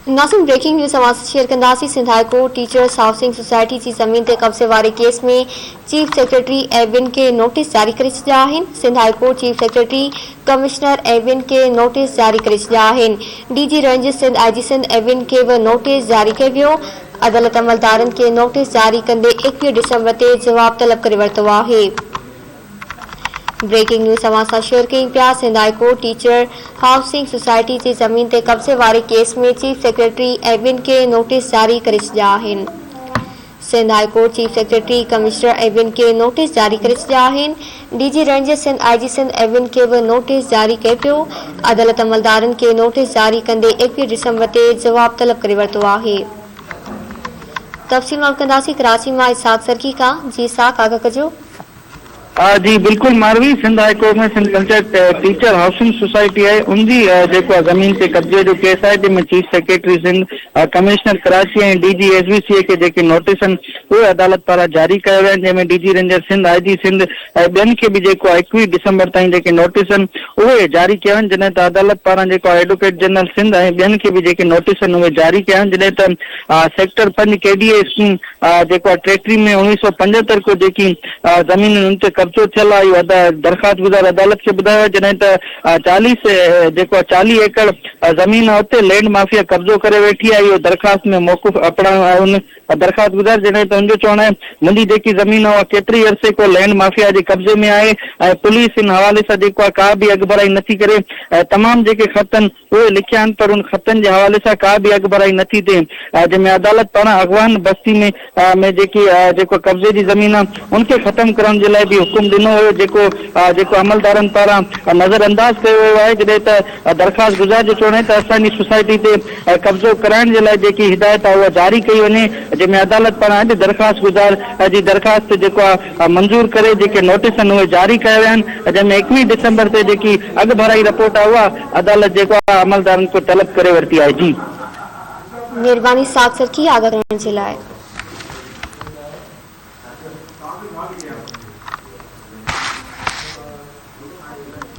ناظرين breaking news اوهان سان شيئر ڪنداسين Sindh high court teachers housing society جي زمين تي قبضي واري ڪيس ۾ چيف سيڪريٽري ۽ ٻين کي نوٽيس جاري ڪري ڇڏيا آهن Sindh high court chief secretary commissioner ۽ ٻين کي نوٽيس جاري ڪري ڇڏيا آهن D G ranges Sindh I G Sindh ۽ ٻين کي به نوٽيس جاري ڪيو ويو عدالت عملدارن کي نوٽيس جاري ڪندي 21 ڊسمبر تي جواب طلب ڪري ورتو آهي. بريڪنگ نيوز اوهان سان شيئر ڪيون پيا Sindh high court teacher housing society جي زمين تي قبضي واري ڪيس ۾ چيف سيڪريٽري ۽ ٻين کي نوٽيس جاري ڪري ڇڏيا آهن Sindh high court chief secretary commissioner ۽ ٻين کي نوٽيس جاري ڪري ڇڏيا آهن D G ranges Sindh I G Sindh ۽ ٻين کي به نوٽيس جاري ڪيو پيو عدالت عملدارن کي نوٽيس جاري ڪندي 21 ڊسمبر تي جواب طلب ڪري ورتو آهي تفصيل معلوم ڪنداسين ڪراچي مان اسحاق سرڪي کان جي اسحاق آگاهه ڪجو. جي بلڪل Marvi, Sindh high court ۾ Sindh culture teacher housing society آهي ان جي جيڪو آهي زمين تي قبضي جو ڪيس آهي جنهن ۾ chief secretary Sindh, commissioner Karachi ۽ D G S B C A کي جيڪي نوٽيس آهن اهي عدالت پاران جاري ڪيا ويا آهن جنهن ۾ D G ranger Sindh, I G Sindh ۽ ٻين کي به جيڪو آهي 21 ڊسمبر تائين جيڪي نوٽيس آهن اهي جاري ڪيا ويا آهن جڏهن ته عدالت پاران جيڪو آهي ايڊووڪيٽ جنرل سنڌ ۽ ٻين کي به جيڪي نوٽيس آهن اهي جاري ڪيا ويا آهن جڏهن ته سيڪٽر پنج ڪي ڊي اي اسڪيم جيڪو آهي ٽريٽري ۾ 1975 کان جيڪي زمينون ان تي قبضو ٿيل آهي اهو درخواست گذار عدالت کي ٻڌايو آهي جڏهن ته چاليس جيڪو آهي 40 ايڪڙ زمين آهي اتي لينڊ مافيا قبضو ڪري ويٺي آهي اهو درخواست ۾ موقف اپنايو آهي ان درخواست گذار جڏهن ته ان جو چوڻ آهي منهنجي جيڪي زمين آهي اها ڪيتري عرصي کان لينڊ مافيا جي قبضي ۾ آهي ۽ پوليس ان حوالي سان جيڪو آهي ڪا به اڳڀرائي نٿي ڪري ۽ تمام جيڪي خط آهن اهي لکيا آهن پر ان خطن جي حوالي سان ڪا به اڳڀرائي نه ٿي ٿئي جنهن ۾ عدالت پاران اغوان بستي ۾ ۾ جيڪي جيڪو قبضي جي زمين آهي ان کي ختم ڪرڻ جي لاء به حڪم ڏنو ويو جيڪو جيڪو عملدارن پاران نظر انداز ڪيو ويو آهي جڏهن ته درخواست گذار جو چوڻ آهي ته اسان جي سوسائٽي تي قبضو ڪرائڻ جي لاء جيڪي هدايت آهي اها جاري ڪئي وڃي جنهن ۾ عدالت پاران اڄ درخواست گذار جي درخواست جيڪو آهي منظور ڪري جيڪي نوٽيس آهن اهي جاري ڪيا ويا آهن جنهن ۾ 21 ڊسمبر تي جيڪي اڳڀرائي رپورٽ آهي اها عدالت جيڪو آهي عملدارن کان طلب ڪري ورتي آهي جي. مھرباني ساٿ سرڪي آگاھ ڪرڻ جي لاء.